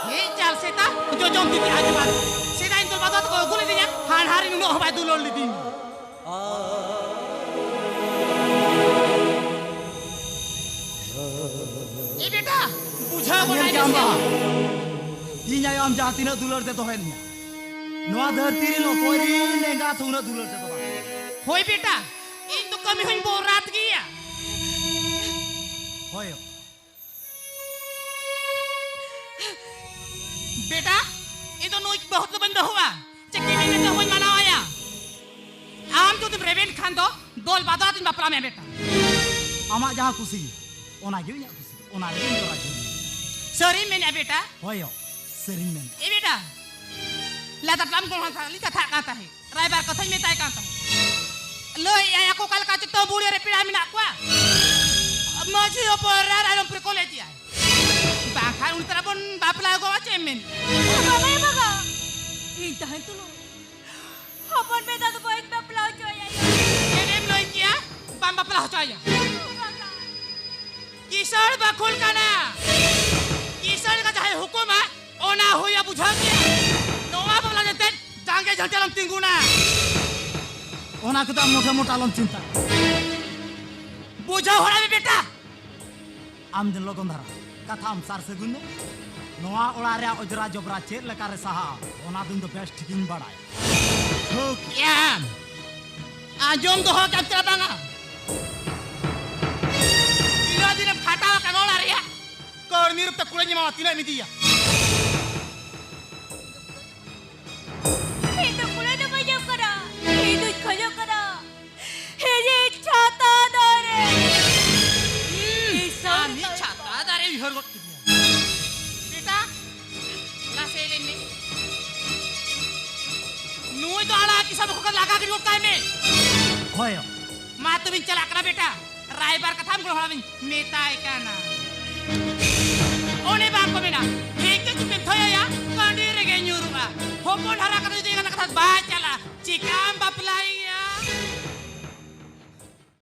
ᱦᱮᱸ, ᱪᱟᱞ ᱥᱮᱛᱟ, ᱡᱚᱡᱚᱢ ᱛᱤᱛᱤ ᱟᱡ ᱵᱟᱝ᱾ ᱥᱮᱫᱟᱭ ᱤᱧ ᱫᱚ ᱵᱟᱵᱟ ᱛᱟᱠᱚ ᱟᱹᱜᱩ ᱞᱤᱫᱤᱧᱟ, ᱦᱟᱱᱦᱟᱨᱤᱧ ᱩᱱᱟᱹᱜ ᱦᱚᱸ ᱵᱟᱭ ᱫᱩᱞᱟᱹᱲ ᱞᱤᱫᱤᱧ᱾ ᱮ ᱵᱮᱴᱟ, ᱵᱩᱡᱷᱟᱹᱣ ᱜᱚᱫ ᱧᱮᱞ ᱟᱭ ᱠᱮᱜᱼᱟᱢ ᱢᱮᱥᱮ᱾ ᱵᱟ? ᱤᱧ ᱟᱭᱳ ᱟᱢ ᱡᱟᱦᱟᱸ ᱛᱤᱱᱟᱹᱜ ᱫᱩᱞᱟᱹᱲ ᱛᱮ ᱫᱚᱦᱚᱭᱮᱫ ᱢᱮᱭᱟ, ᱱᱚᱣᱟ ᱫᱷᱟᱹᱨᱛᱤ ᱨᱮᱱ ᱚᱠᱚᱭ ᱨᱮᱱ ᱮᱸᱜᱟᱛ ᱦᱚᱸ ᱩᱱᱟᱹᱜ ᱫᱩᱞᱟᱹᱲ ᱛᱮ ᱫᱚ ᱵᱟᱝ᱾ ᱦᱳᱭ ᱵᱮᱴᱟ, ᱤᱧ ᱫᱚ ᱠᱟᱹᱢᱤ ᱦᱚᱸᱧ ᱵᱚᱨᱟᱛ ᱜᱮᱭᱟ᱾ ᱦᱳᱭ᱾ ᱵᱮᱴᱟ, ᱤᱧ ᱫᱚ ᱱᱩᱭ ᱵᱟᱹᱦᱩ ᱫᱚ ᱵᱟᱹᱧ ᱵᱟᱹᱦᱩᱜᱼᱟ᱾ ᱪᱮᱫ ᱠᱤᱢᱤᱱ ᱢᱮᱱᱛᱮ ᱦᱚᱸᱧ ᱢᱟᱱᱟᱣ ᱟᱭᱟ? ᱟᱢ ᱡᱩᱫᱤᱢ ᱨᱮᱵᱮᱱ ᱠᱷᱟᱱ ᱫᱚ ᱫᱚᱞ ᱵᱟᱫᱚᱞ ᱟᱛᱮᱧ ᱵᱟᱯᱞᱟ ᱢᱮᱭᱟ ᱵᱮᱴᱟ᱾ ᱟᱢᱟᱜ ᱡᱟᱦᱟᱸ ᱠᱩᱥᱤ, ᱚᱱᱟ ᱜᱮ ᱤᱧᱟᱹᱜ ᱠᱩᱥᱤ, ᱚᱱᱟ ᱨᱮᱜᱮ ᱤᱧ ᱫᱚ ᱨᱟᱡᱤ᱾ ᱥᱟᱹᱨᱤᱢ ᱢᱮᱱᱮᱫᱼᱟ ᱵᱮᱴᱟ? ᱦᱳᱭ ᱭᱳ, ᱥᱟᱹᱨᱤᱧ ᱢᱮᱱᱮᱫᱼᱟ᱾ ᱮ ᱵᱮᱴᱟ, ᱞᱟᱫᱟ ᱴᱟᱢ ᱜᱚᱲᱦᱚᱱ ᱥᱟᱞᱟᱜ ᱞᱤᱧ ᱠᱟᱛᱷᱟᱜ ᱠᱟᱱ ᱛᱟᱦᱮᱸᱫ, ᱨᱟᱭᱵᱟᱨ ᱠᱟᱛᱷᱟᱧ ᱢᱮᱛᱟᱭ ᱠᱟᱱ ᱛᱟᱦᱮᱸᱫ᱾ ᱞᱟᱹᱭᱮᱫᱼᱟᱭ ᱟᱠᱚ ᱚᱠᱟ ᱞᱮᱠᱟ ᱪᱚ ᱛᱟᱹᱵᱩᱲᱤ ᱨᱮ ᱯᱮᱲᱟ ᱢᱮᱱᱟᱜ ᱠᱚᱣᱟ, ᱢᱟᱹᱡᱷᱤ ᱦᱚᱯᱚᱱ ᱨᱟᱭ ᱨᱟᱭᱨᱚᱝᱯᱩᱨ ᱠᱚᱞᱮᱡᱽ ᱮᱫᱼᱟᱭ᱾ ᱵᱟᱝᱠᱷᱟᱱ ᱩᱱᱤ ᱛᱟᱨᱟ ᱵᱚᱱ ᱵᱟᱯᱞᱟ ᱜᱚᱜᱼᱟ, ᱪᱮᱫ ᱮᱢ ᱢᱮᱱ? ᱵᱟᱵᱟ, ᱮ ᱵᱟᱵᱟ, ᱤᱧ ᱛᱟᱦᱮᱸ ᱛᱩᱞᱩᱡ ᱦᱚᱯᱚᱱ ᱢᱮ ᱫᱟᱫᱩ ᱵᱟᱹᱧ ᱵᱟᱯᱞᱟ ᱦᱚᱪᱚ ᱟᱭᱟ᱾ ᱪᱮᱫ ᱮᱢ ᱞᱟᱹᱭ ᱠᱮᱭᱟ? ᱵᱟᱢ ᱵᱟᱯᱞᱟ ᱦᱚᱪᱚ ᱟᱭᱟ? ᱵᱟᱵᱟ᱾ ᱠᱤᱥᱟᱹᱬ ᱵᱟᱠᱷᱳᱞ ᱠᱟᱱᱟ᱾ ᱠᱤᱥᱟᱹᱬ ᱞᱮᱠᱟ ᱡᱟᱦᱟᱸᱭ ᱦᱩᱠᱩᱢᱟ, ᱚᱱᱟ ᱦᱩᱭᱟ ᱵᱩᱡᱷᱟᱹᱣ ᱠᱮᱭᱟ᱾ ᱱᱚᱣᱟ ᱵᱟᱯᱞᱟ ᱧᱮᱞᱛᱮ ᱡᱟᱸᱜᱮ ᱡᱷᱟᱹᱱᱴᱤ ᱟᱞᱚᱢ ᱛᱤᱸᱜᱩᱱᱟ᱾ ᱚᱱᱟ ᱠᱚᱫᱚ ᱟᱢ ᱢᱚᱴᱷᱮ ᱢᱚᱴᱷᱮ ᱟᱞᱚᱢ ᱪᱤᱱᱛᱟᱹ᱾ ᱵᱩᱡᱷᱟᱹᱣ ᱦᱚᱲ ᱢᱮ ᱵᱮᱴᱟ᱾ ᱟᱢ ᱫᱚ ᱞᱚᱜᱚᱱ ᱫᱷᱟᱨᱟ ᱠᱟᱛᱷᱟ ᱟᱢ ᱥᱟᱨ ᱥᱟᱹᱜᱩᱱ ᱢᱮ᱾ ᱱᱚᱣᱟ ᱚᱲᱟᱜ ᱨᱮᱭᱟᱜ ᱚᱡᱽᱨᱟ ᱡᱚᱵᱽᱨᱟ ᱪᱮᱫ ᱞᱮᱠᱟ ᱨᱮ ᱥᱟᱦᱟᱜᱼᱟ, ᱚᱱᱟ ᱫᱚ ᱤᱧ ᱫᱚ ᱵᱮᱥ ᱴᱷᱤᱠᱤᱧ ᱵᱟᱲᱟᱭᱟ᱾ ᱴᱷᱤᱠ ᱜᱮᱭᱟ᱾ ᱟᱸᱡᱚᱢ ᱫᱚᱦᱚ ᱠᱟᱜ ᱪᱮᱫ ᱵᱟᱝᱟ? ᱛᱤᱱᱟᱹᱜ ᱫᱤᱱᱮᱢ ᱠᱷᱟᱴᱟᱣ ᱟᱠᱟᱱ ᱚᱲᱟᱜ ᱨᱮᱭᱟᱜ ᱠᱟᱹᱲᱢᱤ ᱨᱩᱯ ᱛᱮ ᱠᱩᱲᱟᱹᱧ ᱮᱢᱟᱢᱟ, ᱛᱤᱱᱟᱹᱜ ᱮᱢ ᱤᱫᱤᱭᱟ? ᱤᱧ ᱫᱚ ᱠᱩᱲᱟᱹᱭ ᱫᱚ ᱵᱟᱹᱧ ᱧᱟᱢ ᱠᱟᱱᱟ᱾ ᱤᱧ ᱫᱚᱧ ᱠᱷᱚᱡᱚᱜ ᱠᱟᱱᱟ᱾ ᱦᱮᱸ, ᱪᱷᱟᱛᱟ ᱫᱟᱨᱮ᱾ ᱦᱩᱸ, ᱤᱧ ᱥᱟᱶ ᱟᱢ ᱢᱤᱫ ᱪᱷᱟᱛᱟ ᱫᱟᱨᱮ ᱩᱭᱦᱟᱹᱨ ᱜᱚᱫ ᱠᱮᱫᱮᱭᱟ᱾ ᱵᱮᱴᱟ, ᱱᱟᱥᱮ ᱞᱟᱹᱭ ᱢᱮ᱾ ᱱᱩᱭ ᱫᱚ ᱟᱲᱟᱜ ᱠᱤᱥᱟᱹ ᱵᱟᱠᱚ ᱞᱟᱜᱟ ᱜᱤᱰᱤ ᱜᱚᱫ ᱠᱟᱭ ᱢᱮ᱾ ᱦᱳᱭ᱾ ᱢᱟ ᱛᱚᱵᱮᱧ ᱪᱟᱞᱟᱜ ᱠᱟᱱᱟ ᱵᱮᱴᱟ, ᱨᱟᱭᱵᱟᱨ ᱠᱟᱛᱷᱟᱢ ᱜᱚᱲᱚ ᱦᱟᱲᱟᱢᱤᱧ ᱢᱮᱛᱟᱭ ᱠᱟᱱᱟ᱾ ᱚᱱᱮ ᱵᱟᱝ ᱠᱚ ᱢᱮᱱᱟ, ᱰᱷᱤᱝᱠᱤ ᱪᱩᱯᱤᱢ ᱛᱷᱚᱭᱟᱭᱟ, ᱠᱟᱺᱰᱤ ᱨᱮᱜᱮ ᱧᱩᱨᱩᱜᱼᱟ᱾ ᱦᱚᱯᱚᱱ ᱦᱟᱨᱟ ᱠᱟᱛᱮ ᱡᱩᱫᱤ ᱮᱸᱜᱟᱛ ᱠᱟᱛᱷᱟ ᱵᱟᱭ ᱪᱟᱞᱟᱜᱼᱟ, ᱪᱤᱠᱟᱢ